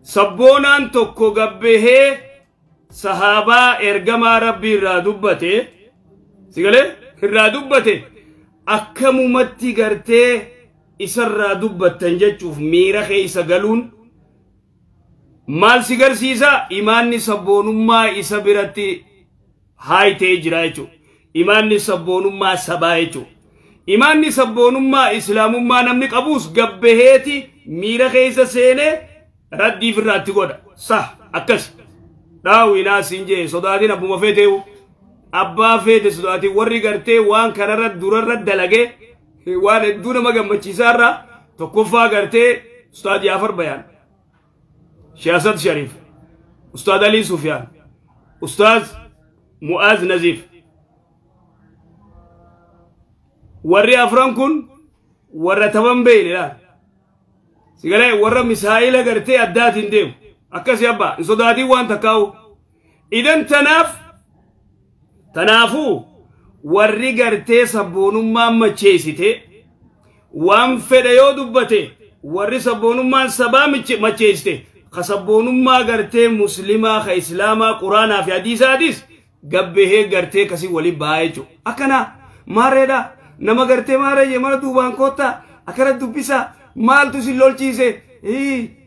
Sabboonaan tokko gabbehee sahaabaa ergamaa rabbii irraa dubbate sigalee irraa dubbate akkamumatti gartee isarraa dubbattan jechuuf miira keessa galuun maal si garsiisa? Imaanni sabboonummaa isa biratti haayitee jira jechuudha. Imaanni sabboonummaa sabaa jechuudha. Imaanni sabboonummaa islaamummaa namni qabuus gabbaheeti miira keessa seenee raddiif irraatti godha. Sah akkas dhaawinaa siin jee sodaatiin abbuma feeteewu abbaa feete sodaatiin warri gartee waan kanarra durarra dalagee waan hedduu nama gammachiisaarra tokkoffaa gartee Ustaad Jaafar Bayaan, Sheekh Shariif, Ustaad Alii Sufyaan, Ustaaz Mu'aaz Naziif. Warri afran kun warra taban beeynedha. Sigalee warra misaa'ila gartee addaatiin deemu. Akkasii abbaa hin sodaatiin waan takkaa'u. Idan tanaafuu warri gartee sabboonummaan macheessite waan fedhe yoo dubbate warri sabboonummaan sabaa macheessite ka sabboonummaa gartee muslimaa ka islaamaa quraanaa fi hadiisaatis gabbehee gartee kasii waliin ba'aa jechuudha. Akkana maareedha nama gartee maaree jee mana duubaan koottaa akkana dubbisaa maaltu si lolchiise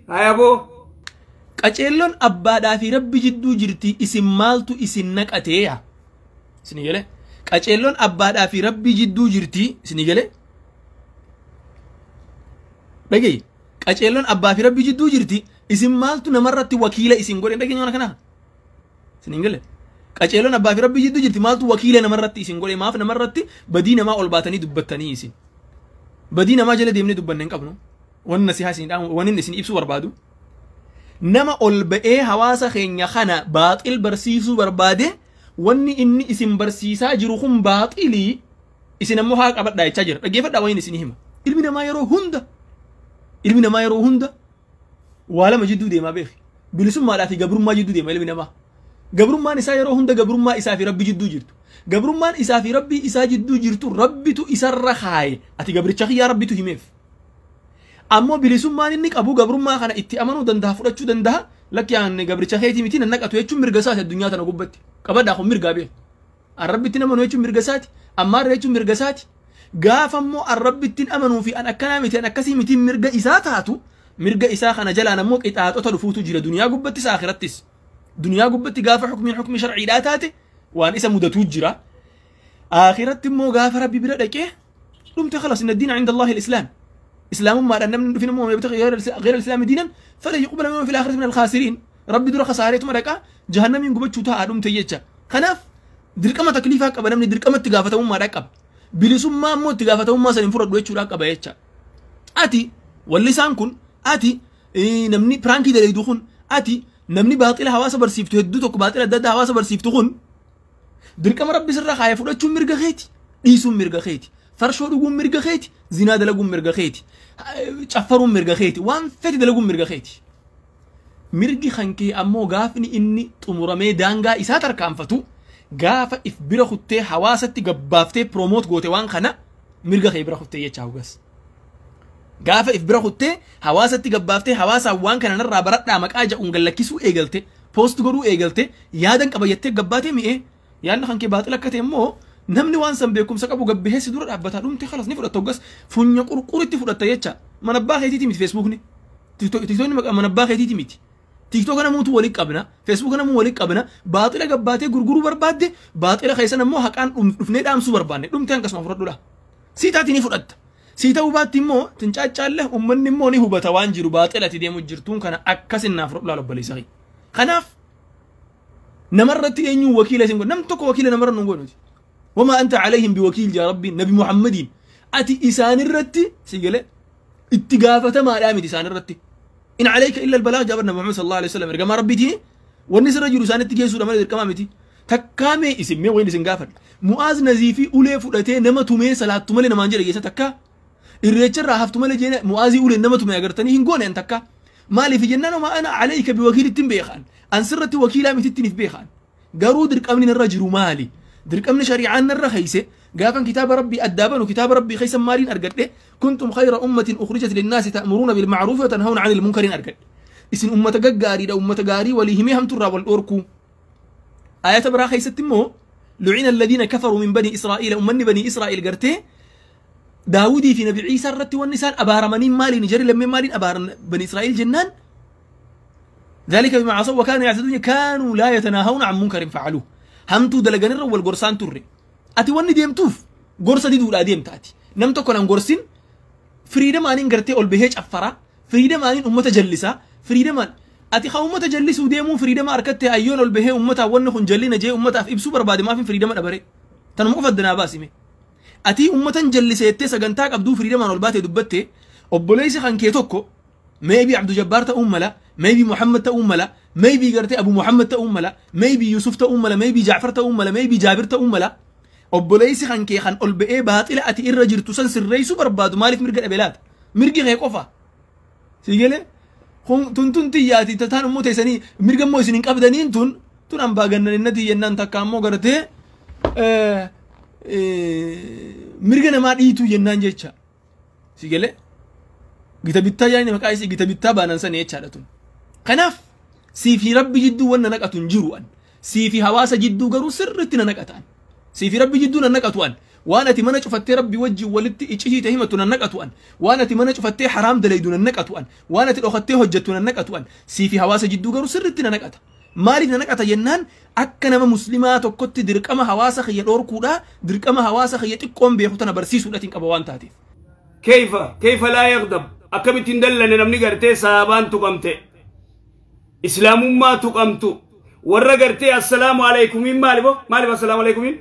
hayaboo. Qaceelloon abbaadhaa fi rabbi jidduu jirti isin maaltu isin naqateeya? Isin galee? Qaceelloon abbaadhaa fi rabbi jidduu jirti isin galee? Dhagayi. Qaceelloon abbaa fi rabbi jidduu jirti isin maaltu namarratti wakiila isin godhe dhageenya waan kanaa? Isin galee? Qaceelloon abbaa fi rabbi jidduu jirti maaltu wakiila namarratti isin godhe maaf namarratti badii namaa ol baatanii dubbattanii isin? Badii namaa jala deemnee dubbanne hin qabnu. Wanni nasihaa isin dhaamu wanni isin ibsuu barbaadu. Nama ol ba'ee hawaasa keenya kana baaxil barsiisuu barbaade wanni inni isin barsiisaa jiru kun baaxilii isin ammoo haa qabadhaa jechaa jira. Dhaggeeffadhaa waan isin hima. Ilmi namaa yeroo hunda ilmi namaa yeroo hunda waa lama jidduu deemaa beeki. Bilisummaadhaa fi gabrummaa jidduu deema ilmi namaa. Gabrummaan isaa yeroo hunda gabrummaa isaa fi rabbi jidduu jirtu. Gabrummaan isaa fi rabbii isaa jidduu jirtu rabbitu isarra kaaye. Ati gabricha kiyyaa rabbitu himeef. Ammoo bilisummaan inni qabu gabrummaa kana itti amanuu danda'a fudhachuu danda'a. Lakki aan gabricha keetii miti nan naqatu jechuun mirga isaati addunyaa tana gubbatti. Qabadhaa kun mirgaa beeku. An rabbitti amanuu jechuun mirga isaati. Ammaarra jechuun mirga isaati. Gaafa immoo an rabbitti amanuu fi an akkanaa miti an akkasii miti mirga isaa taatu mirga isaa kana jalaan ammoo qixaaxota dhufuutu jira duniyaa gubbattis akhirattis. Duniyaa gubbatti gaafa hukmiin hukmii sharciidhaa taate waan isa mudatuu jira. Akhiratti immoo gaafa rabbi bira dhaqee dhumte khalas inna diina cinda Allahi al-islaam. إسلام ما أن من فينا مو يبتغي غير الإسلام دينا فلا يقبل منه في الآخرة من الخاسرين. ربي در خسارته مرقا جهنم ينقبل شوتها أدم تيجا خناف دركما تكليفك أبدا من دركما تجافته ما ركب بلسوم ما مو تجافته ما سلم فرد وجه ركب يجا أتي واللسان كن أتي إيه نمني برانكي ده يدخون أتي نمني باطل هواس برسيفته هدوتك باطل ده هواس برسيفته خون دركما ربي سر خايف ولا تشوم مرقا خيتي إيسوم مرقا خيتي farshoo dhuguun mirga keeti, zinaa dalaguun mirga keeti, caffaruun mirga keeti, waan fedhe dalaguun mirga keeti. Mirgi kan kee ammoo gaafni inni xumuramee daangaa isaa tarkaanfatu gaafa if bira kuttee hawaasatti gabbaaftee promoot goote waan kana mirga kee bira kuttee jechaa hugas. Gaafa if bira kuttee hawaasatti gabbaaftee hawaasaan waan kana narraa baradhaa maqaa ja'uun gallakkisuu eegalte poost godhuu eegalte yaadan qaba jettee gabbaatee mi'ee yaadni kan kee baaxila akka ta'e immoo namni waan san beekumsa qabu gabbahee si dura dhaabbataa dhumte khalas ni fudhatta hoggas funya qurquritti fudhatta jecha mana abbaa keetiiti miti feesbuukni tiktookni mana abbaa keetiiti miti tiktooka namuutu waliin qabna feesbuuka namuu waliin qabna baaxila gabbaatee gurguruu barbaadde baaxila keessan ammoo haqaan dhufnee dhaamsuu barbaanne dhumte akkasuma fudhadhudha sii taati ni fudhatta sii ta'uu baatti immoo tincaaccaalle ummanni immoo ni hubata waan jiru baaxilati deemu jirtuun kana akkasin naaf fudhadhu obboleessa kee kanaaf namarratti eenyuun wakiila isin godhu nam tokko wakiila namarra nu godhuti. وما أنت عليهم بوكيل يا ربي نبي محمد أتي إسان الرتي سيقول اتقافة ما رامي إسان الرتي إن عليك إلا البلاغ جابر النبي محمد صلى الله عليه وسلم رقم ربي تي والنسر رجل إسان اتقيسو لما رقم متي تكامي اسمي وين إسن قافل معاذ نزيفي أولي فرتي نما تمي صلاة تملي نما انجل جيسا تكا الريتشر راحف تملي جينا معاذي أولي نما تمي أقرتني هنقون أن تكا مالي في جنان وما أنا عليك بوكيل التنبيخان أن سرتي وكيلا متتني في بيخان قارو درك أمني الرجل مالي دركمن شريعان الرخيسة قافن كتاب ربي أدابا وكتاب ربي خيسا مارين أرقد كنتم خير أمة أخرجت للناس تأمرون بالمعروف وتنهون عن المنكر أرقد Isin ummata gaggaariidha, ummata gaarii walii himee hamturraa wal dhorkuu. Ayata biraa keessatti immoo lucina alladhiina kafaruu min bani Israa'iila, ummanni bani Israa'iil gartee Daawudii fi Nabi Ciisaa irratti wanni isaan abaaramanii maaliin jarri lammeen maaliin abaaran bani Israa'iil jennaan ذلك بما عصوا وكانوا يعتدون كانوا لا يتناهون عن منكر فعلوه. همتو دلغنر والغرسان تري ati wanni deemtuuf gorsa diduudha deemtaati. Nam tokko nan gorsin freedom aaniin gartee ol bahee caffaraa, freedom aaniin ummata jallisaa, freedom ati haa ummata jallisuu deemuu freedom harkattee ayyoon ol bahee ummataaf wanni kun jallina jee ummataaf ibsuu barbaade maaf freedom dhabare tanuma qofa addanaa baasime. Ati ummatan jalliseettee sagantaa qabduu freedomaan ol baatee dubbatte obboleessi kan kee tokko maybe Abdul Jabbar ta'uun mala, maybe Muhammad ta'uun mala, maybe gartee Abu Muhammad ta'uun mala, maybe Yusuf ta'uun mala, maybe Jaafar ta'uun mala, maybe Jaabir ta'uun mala. Obboleessi kan kee kan ol ba'ee baaxila ati irra jirtu san sirreessuu barbaadu maaliif mirga dhabe laata? Mirgi kee qofa. Si galee? Tun tun xiyyaati tataan immoo teessanii mirga immoo isin hin qabdaniin tun tun hambaa gannaninnati jennaan takka ammoo gartee mirga namaa dhiituu jennaan jecha. Si galee? Gita bittaa yaani maqaa isii gita bittaa baanan sana jechaadha tun. Kanaaf sii fi rabbi jidduu wanna naqatu hin jiru an. Sii fi hawaasa jidduu garuu sirriitti na naqatan. Sii fi rabbi jidduu na naqatu an. Waan ati mana cufattee rabbi wajjin walitti iccitii himatu na naqatu an. Waan ati mana cufattee haraam dalaydu na naqatu an. Waan ati dhokattee hojjettu na naqatu an. Sii fi hawaasa jidduu garuu sirriitti na naqata. Maaliif na naqata jennaan akka nama muslimaa tokkotti dirqama hawaasa kiyya dhorkuudha, dirqama hawaasa kiyya xiqqoon beeku tana barsiisuudhatiin qaba waan taateef. Kayfa laa yaghdab akkamitti hin dallane namni gartee sahabaan tuqamte islaamummaa tuqamtu warra gartee assalaamu alaykumiin maaliif maaliif assalaamu alaykumiin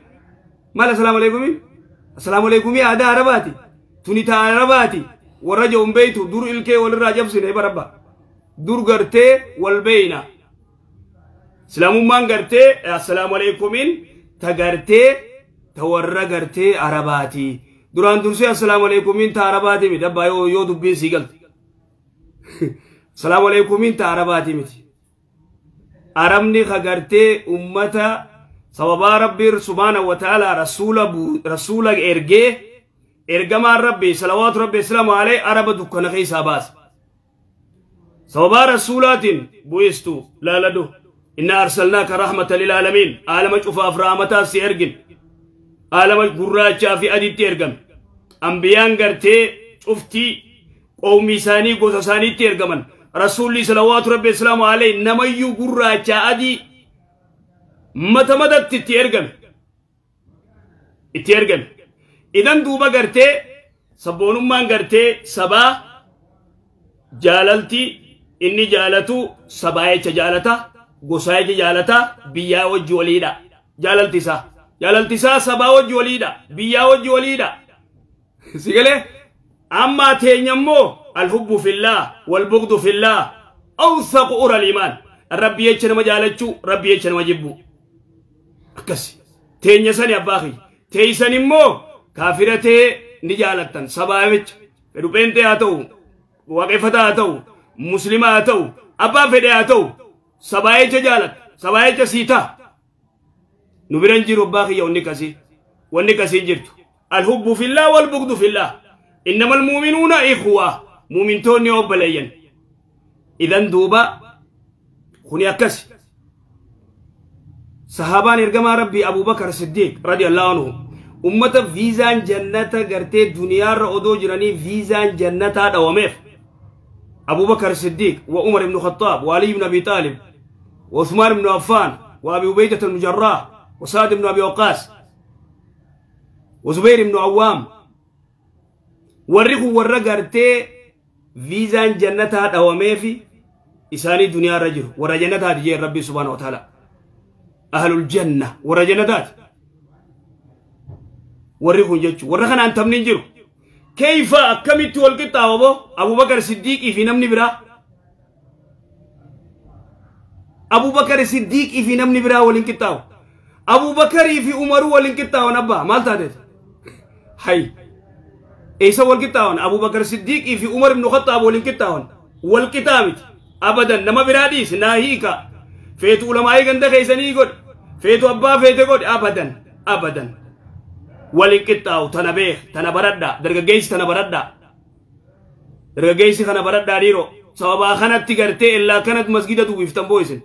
maal assalaamu alaykumiin assalaamu alaykumii aadaa arabaati tuni taa arabaati warra jedhu beeytu dur ilkee walirraa jabsine barabba dur gartee wal beeyna islaamummaan gartee assalaamu alaykumiin ta gartee ta warra gartee arabaati duraan dursee assalaamu alaykumiin ta arabaati miti abbaa yoo dubbiin sii galte assalaamu alaykumiin ta arabaati miti arabni ka gartee ummata sababaa rabbiin subhaanahu wa ta'ala rasuula ergee ergamaan rabbi salawaatu rabbi islaamu alayhi araba dukkana keessaa baase sababaa rasuulaatiin bu'istu laaladu inna arsalnaaka rahmatan lilaalamiin aalama cufaaf rahmataa si ergin aalama gurraachaa fi adiitti ergame ambiyaan gartee cuftii qawmii isaanii gosa isaaniitti ergaman rasuulli salawaatu rabbi islaamu alayhi namayyuu gurraachaa adii mata matatti itti ergame idan duuba gartee sabboonummaan gartee sabaa jaalalti inni jaalatu sabaa jecha jaalata gosaa jecha jaalata biyyaa wajji waliidha jaalalti isaa sabaa wajji waliidha biyyaa wajji waliidha si galee amma teenya immoo alhubbu fillah walbugdu fillah awthaqu ura al-iman rabbi jecha nama jaalachuu rabbi jecha nama jibbu akkasi teenya sani abbaa kiyya teeysan immoo kaafira ta'e ni jaalattan sabaa jecha fedhu pheenxee haa ta'u waaqeffataa haa ta'u muslima haa ta'u abbaan fedhe haa ta'u sabaa jecha jaalatta sabaa jecha sii ta'a nu biran jiru abbaa kiyya wanni kasii jirtu alhubbu fillah walbugdu fillah innama almuuminuuna ikhwa muumintoonni obboleeyyan idan duuba kuni akkasi sahaabaan ergamaa rabbii Abubakar Siddiq radiyallahu anhu ummata viizaan jannata gartee duniyaarra odoo jiranii viizaan jannataa dhawameef Abubakar Siddiq wa Umar ibn Khattab wa Ali ibn Abi Talib wa Uthman ibn Affan wa Abi Ubaydah ibn Jarrah wa Sa'd ibn Abi Waqqas wa Zubair ibn Awwam warri kun warra gartee viizaan jannataa dhawameefi isaanii duniyaarra jiru warra jannataati jee rabbi subhaanahu wa ta'ala ahlul janna warra jannataati warri kun jechuun warra kanaan taphni hin jiru kayfa akkamitti wal qixxaawa boo Abubakar Siddiiqii fi namni biraa Abubakar Siddiiqii fi namni biraa waliin qixxaawu Abubakarii fi Umaruu waliin qixxaawan abbaa maal taateet hay eessa wal qixxaawan Abubakar Siddiiqii fi Umar ibn Khattaab waliin qixxaawan wal qixxaa miti abadan nama biraa dhiisi naa hiika feetu ulamaa'ii ganda keessanii godhe feetu abbaa feete godhe abadan abadan waliin qixxaawu tana beek tana baradhaa dargaggeessi tana baradhaa dargaggeessi kana baradhaa dhiiroo Sababaa kanatti gartee illaa kanatti masgida duwwiftan boo'isin.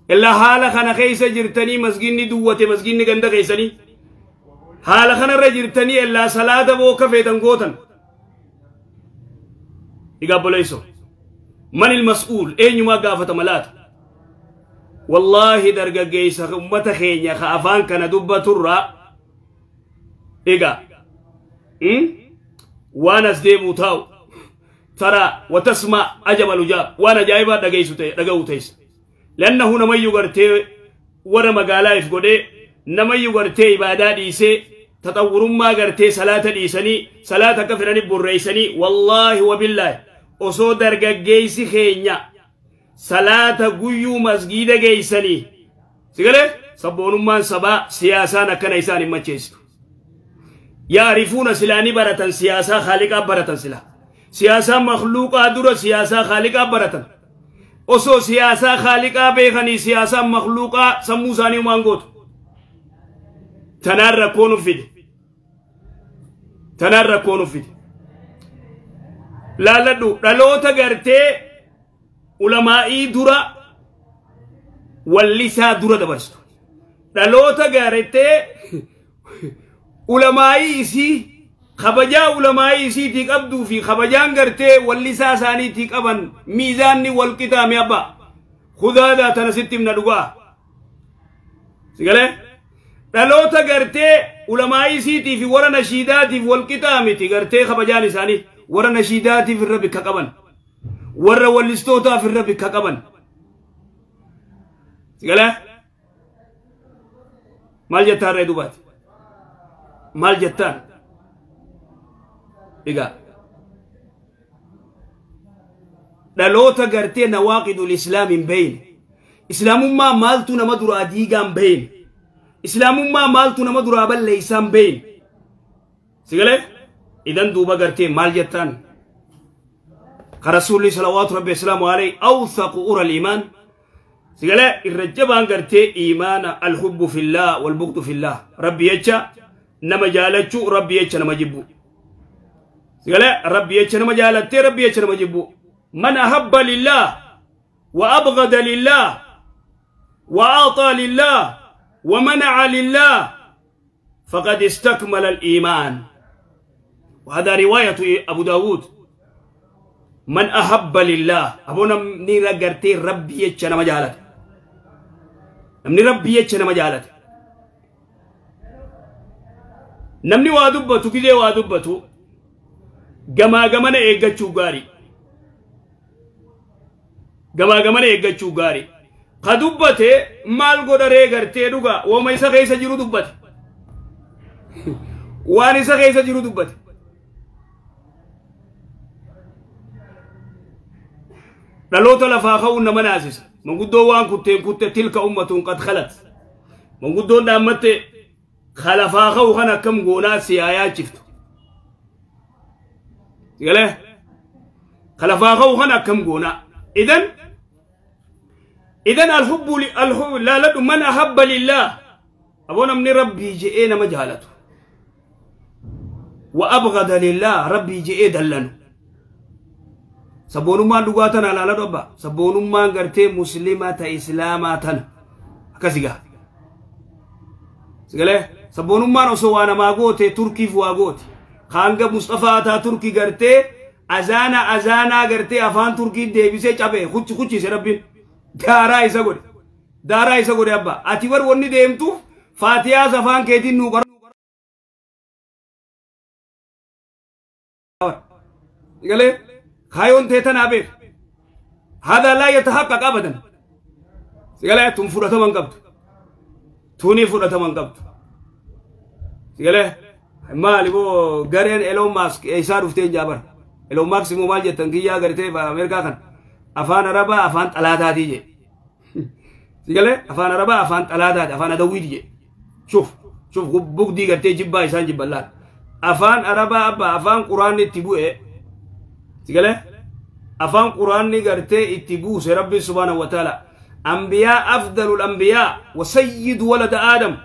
Illaa haala kana keessa jirtanii masginni duwwate masginni ganda keessanii. Haala kanarra jirtanii illaa salaata booka feetan gootan. Egaa obboleessoo. Man il-mas'uul eenyumaa gaafatama laata? Wallaahi dargaggeessa ummata keenya ka afaan kana dubbaturraa egaa waan as deemuu taa'u ترى وتسمع عجب الوجاب وانا جايبه دغو تيس لانه نميو غرتي ورا مغالا يفغدي نميو غرتي عباده ديسه تطور ما غرتي صلاه ديسني صلاه كفرني بريسني والله وبالله osoo dargaggeessi keenya salaata guyyuu masgiida geessanii sigale sabboonummaan sabaa siyaasaan akkana isaan hin macheessitu. Yaarifuuna silaanii baratan siyaasaa khaaliqaa baratan sila. Siyaasaa makhluuqaa dura siyaasaa khaaliqaa baratan. Osoo siyaasaa khaaliqaa beekanii siyaasaa makhluuqaa sammuu isaanii humaan gootu. Tanaan rakkoo nuuf fide. Tanaan rakkoo nuuf fide. Laaladhu dhaloota gartee ulamaa'ii dura wallisaa dura dabarsitu. Dhaloota gartee ulamaa'ii isii kabajaa ulamaa'ii isiitii qabduu fi kabajaan gartee wallisaa isaaniitii qaban miizaanni wal qixaame abbaa. Khudaadaa tana sitti himna dhugaa. Sigalee? Dhaloota gartee ulamaa'ii isiitii fi warra nashiidaatiif wal qixaamiti gartee kabajaan isaanii. Warra nashiidaatiif irra bikka qaban. Warra wallistootaaf irra bikka qaban. Sigalee? Maal jettaan ree dubaati? Maal jettaan? Egaa dhaloota gartee nawaaqidul islaam hin beeyne. Islaamummaa maaltu nama duraa diigaa hin beeyne. Islaamummaa maaltu nama duraa balleessaa hin beeyne. Sigalee? Idan duuba gartee maal jettaan? Rasuulli salawaatu rabbi islaamu alayhi awthaqu ura al-iimaan. Sigalee irra jabaan gartee iimaana alhubbu fillah walbughdu fillah. Rabbi jecha nama jaalachuu, rabbi jecha nama jibbu. Sigalee rabbi jecha nama jaalattee, rabbi jecha nama jibbu. Man ahabba lillah wa abghada lillah wa a'ta lillah wa mana'a lillah faqad istakmala al-iimaan. وهذا رواية أبو داود. من أحب لله أبونا نيرا قرتي ربي يتشنا مجالات نمني ربي يتشنا مجالات نمني وادبتو كذي وادبتو جما جمنا إيجاتشو غاري جما جمنا إيجاتشو غاري قدبته مال قدرة قرتي دوغا وما يسا كيسا جيرو دبت وانيسا كيسا جيرو دبت dhaloota lafaa ka'uun nama naasisa. Manguddoo waan kutteen kutte tilka ummatun qad khalat. Manguddoon dhaammatte lafaa ka'u kan akkam goonaa siyaayaa chiftu. Sigalee? Lafaa ka'u kan akkam goonaa. Idan alhubbu laaladhu man ahabba lillah. Aboo namni rabbii je'ee nama jaalatu. Wa abghada lillah rabbii je'ee dallanu. Sabboonummaan dhugaa tana ilaalaa dhabba. Sabboonummaan gartee musliima ta islaamaa tana. Akkasi gaa. Sigalee sabboonummaan osoo waa namaa goote Turkiif waa goote. Hanga Mustafaa taa Turkii gartee azaana azaanaa gartee afaan Turkiin deebisee cabee hucci hucciise rabbiin. Daaraa isa godhe. Daaraa isa godhe abbaa. Ati bar wanni deemtuuf Faatiyaas afaan keetiin nuu qara. Sigalee? خايون تيتنا بير هذا لا يتحقق ابدا. سيقال تم فرطة من قبض توني فرطة من قبض. سيقال ما لبو غارين إيلون ماسك إيسار افتين جابر إيلون ماسك موبايل جتنكيا غريته بأمريكا خان أفان عربا أفان تلاتة تيجي. سيقال أفان عربا أفان تلاتة أفان أدوي تيجي. شوف شوف بوك دي غريته جبا إيسان جبا لا أفان عربا أبا أفان قرآن تبوه. سيقال أفان قرآن قرتي اتبوس ربي سبحانه وتعالى. أنبياء أفضل الأنبياء وسيد ولد آدم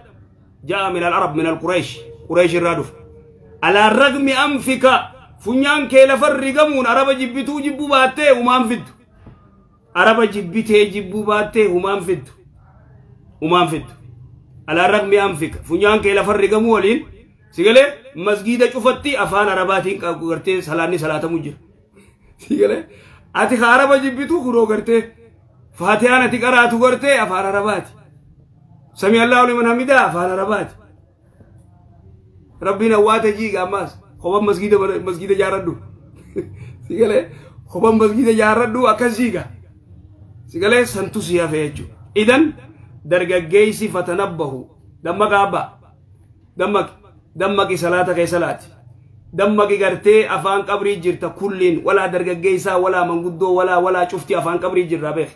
جاء من العرب من القريش قريش الرادف. على الرغم أنفك Funyaan kee lafarri gamuun araba jibbituu jibbuu baattee humaan fiddu. Araba jibbitee jibbuu baattee humaan fiddu. Humaan fiddu. Alaa raqmi anfika. Funyaan kee lafarri gamuu waliin sigalee masgiida cufatti afaan arabaatiin gartee salaanni salaatamu jira. Sigalee ati ka araba jibbituu kunoo gartee faatiyaan ati qaraatu gartee afaan arabaati. Sami Allahu liman hamidaa afaan arabaati. Rabbiin awwaata jiiga ammaas kophan masgiida ijaarradhu. Sigalee kophan masgiida ijaarradhu akkas jiiga. Sigalee santu si hafe jechuudha. Idan dargaggeessi fatanabbahu dammaqa abbaa dammaqi dammaqi salaata kee salaati. Dammaqi gartee afaan qabrii jirta kulliin walaa dargaggeessaa walaa manguddoo walaa cufti afaan qabrii jirra beek.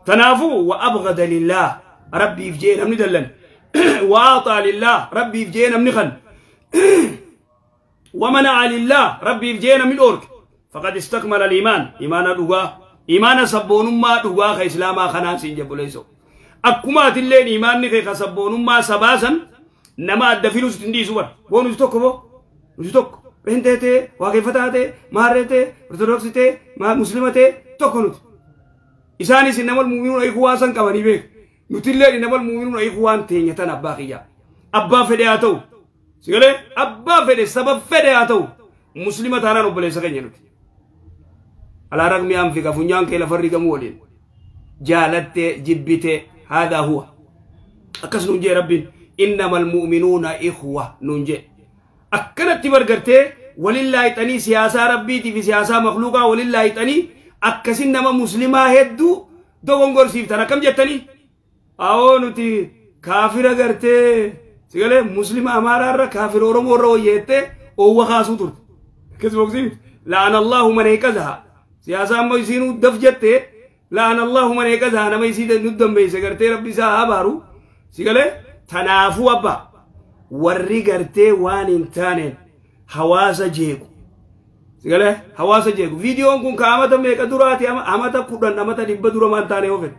Tanaafuu wa abghada lillah rabbiif jee namni dallan wa aaxaa lillah rabbiif jee namni kan ومنع لله ربي فجينا من أورك فقد استكمل الإيمان إيمان دغا إيمان سبون ما دغا خ إسلاما خنان سين جبليسو أكما تلين إيمان نخي خسبون ما سباسا نما أدفلوس تندي سوبر بونو ستوك بو ستوك بنتي واقفتاتي مارتي أرثوذكسيتي ما مسلمتي توكنوت إساني إنما المؤمنون إخوة كبني بك نتلين إنما المؤمنون إخوان تينيتان أباخيا أبا فدياتو سيقولي أبا فدي سبب فدياتو مسلمة تانا نبلي سكن ينوت على رغم أنفك فنيان كي لفرق مولين جالت جبت هذا هو أكس ننجي ربي إنما المؤمنون إخوة ننجي أكنت تبرقرتي ولله تني سياسة ربي في سياسة مخلوقة ولله تني أكس إنما مسلمة هدو دوغنغور سيفتنا كم جتني أو نتي كافرة قرتي سيقولي مسلمة أمارة كافر أورمو رويته أو خاسو ترت كسبوك سيفت لعن الله من هكذا سياسة ما يسينو دفجته لعن الله من هكذا نما يسيد ندم بيس قرتي ربي ساها سيقولي تنافو أبا warri gartee waan hin taaneen hawaasa jeequ. Sigalee hawaasa jeequ. Viidiyoon kun ka amata meeqa duraati amata 10 amata 100 dura maan taane yoo fedhe.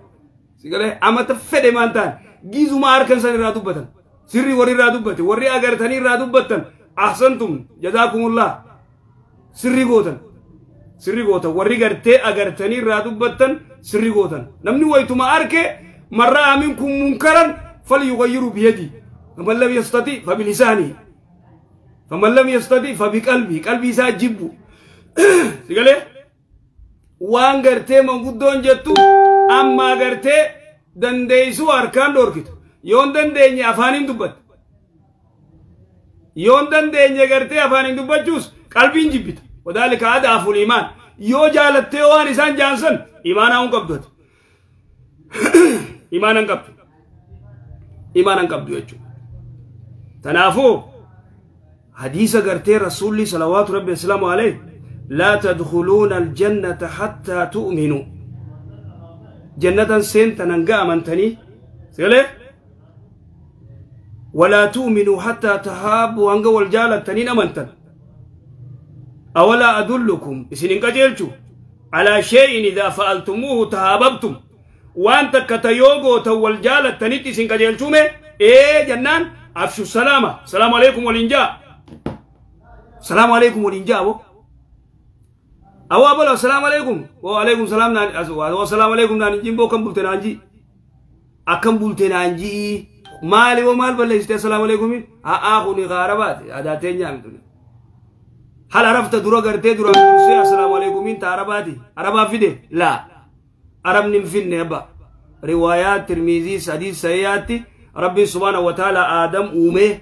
Sigalee amata fedhe maan taane giizuma harkan san irraa dubbatan. Sirri warri irraa dubbate warri agartanii irraa dubbattan ahsantum jazaakumullah sirri gootan. Sirri gootan warri gartee agartanii irraa dubbattan sirri gootan. Namni wayituma arke marraa minkum munkaran falyughayyiru biyadihi. فمن لم يستطيع فبلسانه فمن لم يستطيع فبقلبه قلبي ساجبه سيقولي وان غرتي من قدون جتو اما غرتي دنديسو اركان دوركت يون دنديني افانين دبت يون دنديني غرتي افانين دبت جوس قلبين جبت وذلك اضعف الايمان يو جالتي وان انسان جانسن ايمانهم قبضت ايمانا قبض ايمانا قبض يجو تنافو حديث قرتي رسولي صلوات ربي السلام عليه لا تدخلون الجنة حتى تؤمنوا جنة سنت ننقى منتني سيقولي ولا تؤمنوا حتى تحابوا أنقى والجالة تنين أمنتن أولا أدلكم إسنين قجلتو على شيء إذا فعلتموه تحاببتم وأنت كتيوغو تولجالة تنين إسنين قجلتو إيه جنان أفشوا السلامة السلام عليكم والإنجاء السلام عليكم والإنجاء أو أبلا السلام عليكم وعليكم السلام والسلام عليكم نانجي بو كم بولتنانجي أكم بولتنانجي مالي ومال بل السلام عليكم أخوني غاربات أداتين يا مدوني هل عرفت درا قرتي درا السلام عليكم انت عرباتي عربا فيدي لا عرب نمفين أبا روايات ترمذي حديث سيئاتي ربي سبحانه وتعالى آدم أمه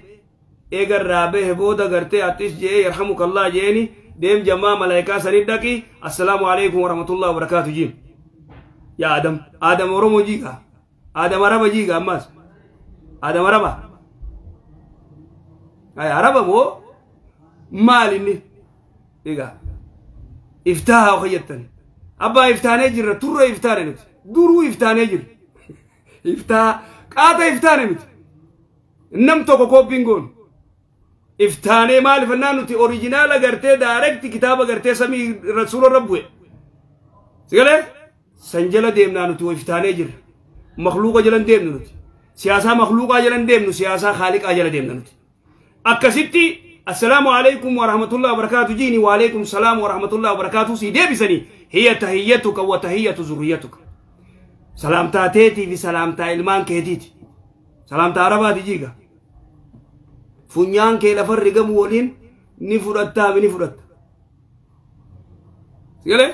إيجر رابه بودا قرتي أتيش جي يرحمك الله جيني ديم جماعة ملائكة سندكي السلام عليكم ورحمة الله وبركاته جيم يا آدم آدم ورمو جيكا آدم عربا جيكا أماس آدم عربا أي عربا مو مال إني إيجا إفتاها وخيتني أبا إفتاني جرة ترى إفتاني نت درو إفتاني جر إفتاها قاطع إفتاني مت نم توكو كوبينغون إفتاني مال فنانو تي أوريجينال أغرتي دايركت كتاب أغرتي سمي رسول ربوي سيقولي سنجلا ديمنا نتي إفتاني جر مخلوق جلن ديمنا نتي سياسة مخلوق جلن ديمنا سياسة خالق جلن ديمنا نتي أكاسيتي Assalaamu alaikum wa rahmatullahi wa barakaatu jiini, wa alaikum salaam wa rahmatullahi wa barakaatu si deebisanii, hiya tahiyyatuka wa tahiyyatu zurriyyatuka. Salaamtaa teetii fi salaamtaa ilmaan keetiiti. Salaamtaa Arabaati jiiga. Funyaan kee lafarri gamu waliin ni fudhattaa, ni fudhatta. Sigalee?